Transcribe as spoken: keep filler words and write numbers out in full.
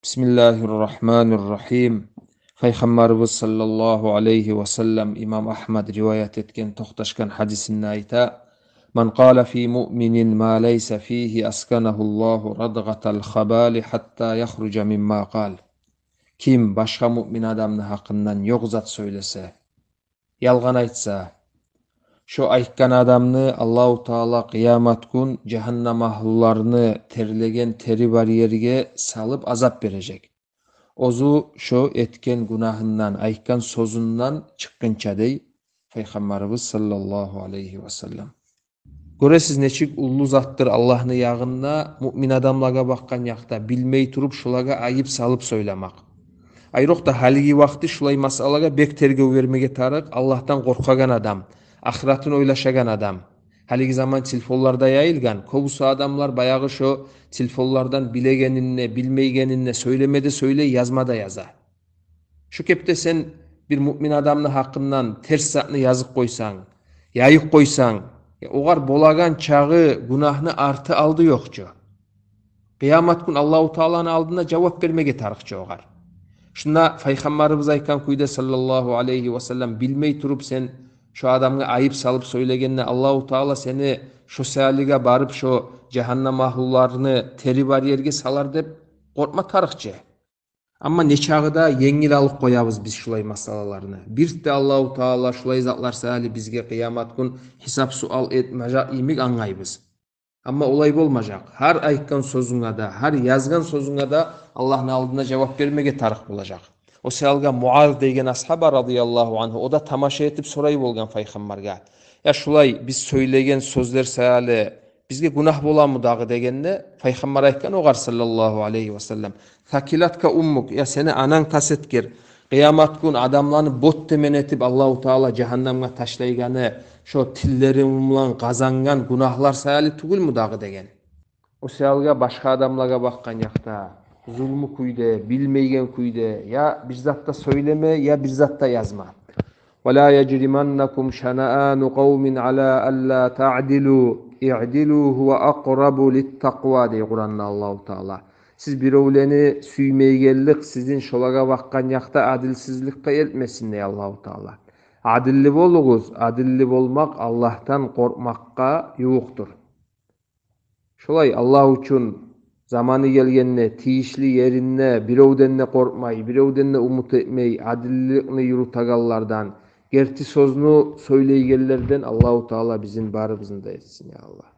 Бисмиллагьи ррагьмани ррагьим. Пайхаммарыбыз саллаллагьу алайгьи ва саллам имам Агьмад риваят этген, токъташгъан гьадисинде айта: «Ман къала фи муъминин ма лайса фигьи асканагьу Ллагьу радгъатал хабали гьатта яхружа мимма къал». Ким башгъа муъмин адамны гьакъындан ёкъ зат сёйлесе, ялгъан айтса, шо айтгъан адамны Аллагьу Таала къыямат гюн жагьаннам агьлуларыны терлеген тери бар ерге салып азап бережек, оьзю шо этген гюнагьындан, айтгъан сёзюнден чыкъгъынча, дей Пайхаммарыбыз саллаллагьу алайгьи ва саллам. Гёресиз, нечик уллу затдыр Аллагьны ягъында муъмин адамлагъа бакъгъан якъда билмей туруп шолагъа айып салып сёйлемек. Айрокъда гьалиги вакъти шулай масъалагъа бек тергев бермеге тарыкъ Аллагьдан къоркъагъан адам, ахыратын ойлашагъан адам. Гьалиги заман телефонларда яйылгъан, кёбюсю адамлар баягъы шо телефонлардан билегенин де, билмейгенин де сёйлеме де сёйлей, язма да яза. Шу кепде сен бир муъмин адамны гьакъындан терс затны язып къойсанг, яйып къойсанг, э, огъар болагъан чагъы гюнагьны арты-алды ёкъ чу. Къыямат гюн Аллагьу Тааланы алдында жавап бермеге тарыкъ чу огъар. Шунда Пайхаммарыбыз айтгъан кюйде саллаллагьу алайгьи ва саллам, билмей туруп сен шо адамгъа айып салып сёйлегенде, Аллагьу Таала сени шо саялыгъа барып шо жагьаннам агьлуларыны тери бар ерге салар деп къоркъма тарыкъ чы. Амма нечакъы да енгил алып къоябыз биз шулай масъалаланы. Бирт де Аллагьу Таала шулай затлар саялы бизге къыямат гюн гьисап-суал этмежек йимик англайбыз. Амма олай болмажакъ. Гьар айтгъан сёзюнге де, гьар язгъан сёзюнге де Аллагьны алдында жавап бермеге тарыкъ болажакъ. О саялгъа Муаз деген асгьаба радияллагьу ангьу, о да тамаша этип сорай болгъан Пайхаммаргъа: «Я шулай биз сёйлеген сёзлер саялы бизге гюнагь боламы дагъы?» — дегенде, Пайхаммар айтгъан огъар саллаллагьу алайгьи ва саллам: «Сакилатка уммук, я сени ананг тас этгир. Къыямат гюн адамланы бот темен этип Аллагьу Таала жагьаннамгъа ташлайгъаны шо тиллеринг булан къазангъан гюнагьлар саялы тюгюлмю дагъы?» — деген. О саялгъа башгъа адамлагъа бакъгъан якъда зулму кюйде, билмейген кюйде я бир зат да сёйлеме, я бир зат да язма. «Ва ла яжриманнакум шанаану къавмин ала алла таъдилу, иъдилу гьува акърабу литтакъва», — дей Къуранда Аллагьу Таала. Сиз биревлени сюймейгенлик сизин шолагъа бакъгъан якъда адилсизликге элтмесин, дей Аллагьу Таала. Адилли болугъуз, адилли болмакъ Аллагьдан къоркъмакъгъа ювукъдур. Шолай Аллагь учун заманы гелгенде, тийишли еринде, биревден де къоркъмай, биревден де умут этмей, адилликни юрютегенлерден, герти сёзню сёйлейгенлерден Аллагьу Таала бизин барыбызны да этсин, я Аллагь.